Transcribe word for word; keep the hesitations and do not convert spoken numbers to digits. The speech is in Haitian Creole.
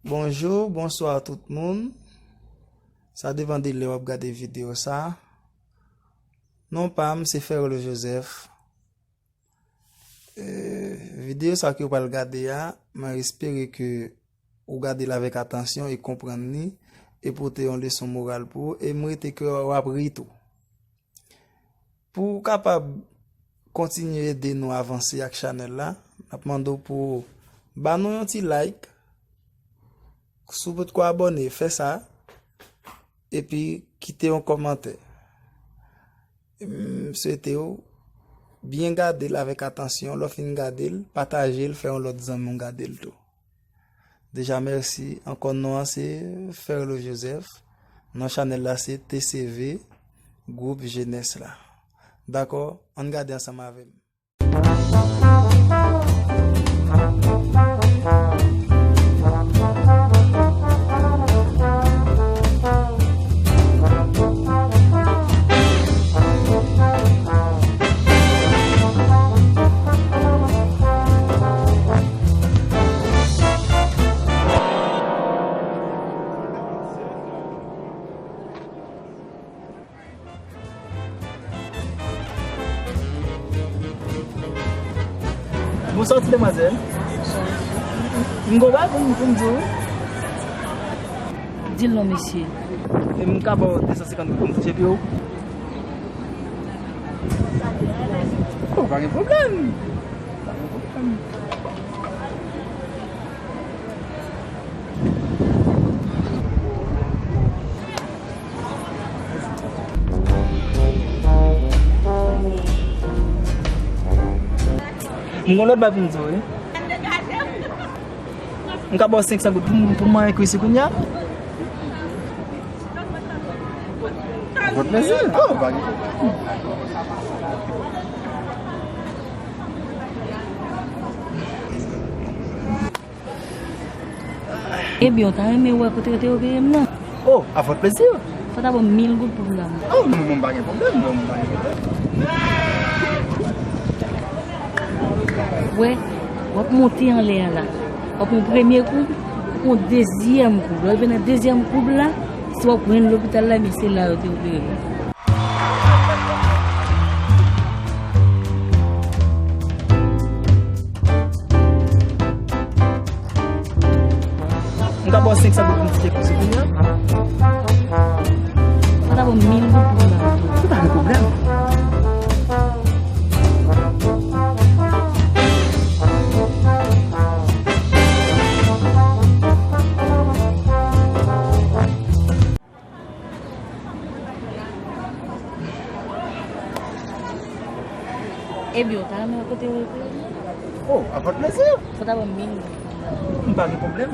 Bonjou, bonswa tout moun. Sa depann de lè w ap gade videyo sa. Non pa m se Ferlo Joseph. Eh, videyo sa ke w pral gade a, mwen espere ke ou gade l avèk atansyon e konprann li, e pote yon leson moral pou ou, e m rete ke w ap ri tou. Pou w kapab kontinye ede nou avanse ak chanèl la, n ap mande w pou w ba nou yon ti like, si w potko abòne, fè sa, epi kite yon kòmantè. M swete w byen gade l avèk atansyon, lè w fin gade l, pataje l, fè yon lòt zanmi w gade l tou. Deja mèsi. Ankò non an se Ferlo Joseph. Non chanèl la se T C V, gwoup jenès la. Dakò, ann gade ansanm avè m. Bonswa ti demwazèl. M gon bagay pou m, pou m di w. Di l non, mesye. E m ka ba w de san senkant goud pou m touche pye w? Oh, pa gen pwoblèm. Pa gen pwoblèm. M gon lòt bagay pou m di w, wi. M ka ba w senk san goud pou m, pou m manyen kwis ou kounye a? Vòt plezi. Oh, pa gen pwoblèm. Ebyen, w ta renmen wè kote yo te opere m nan? Oh, à votre plaisir. Fò w ta ban m mil goud pou m la. Oh, non, non, pa gen pwoblèm, non, pa gen pwoblèm. Wè, w ap monte anlè a la. W ap yon premye koub, w ap yon dezyèm koub. Lè w rive nan dezyèm koub la, si w ap jwenn lopital la, ebyen se la yo te opere m. M ka ba w senk san goud pou m ti te koze kounye a? Sa ta ba w mil goud pou m la. Se pa gen pwoblèm. Ebyen, w ta renmen wè kote yo ekri? Oh, à votre plaisir. Fò ta ban m mil. M pa gen pwoblèm.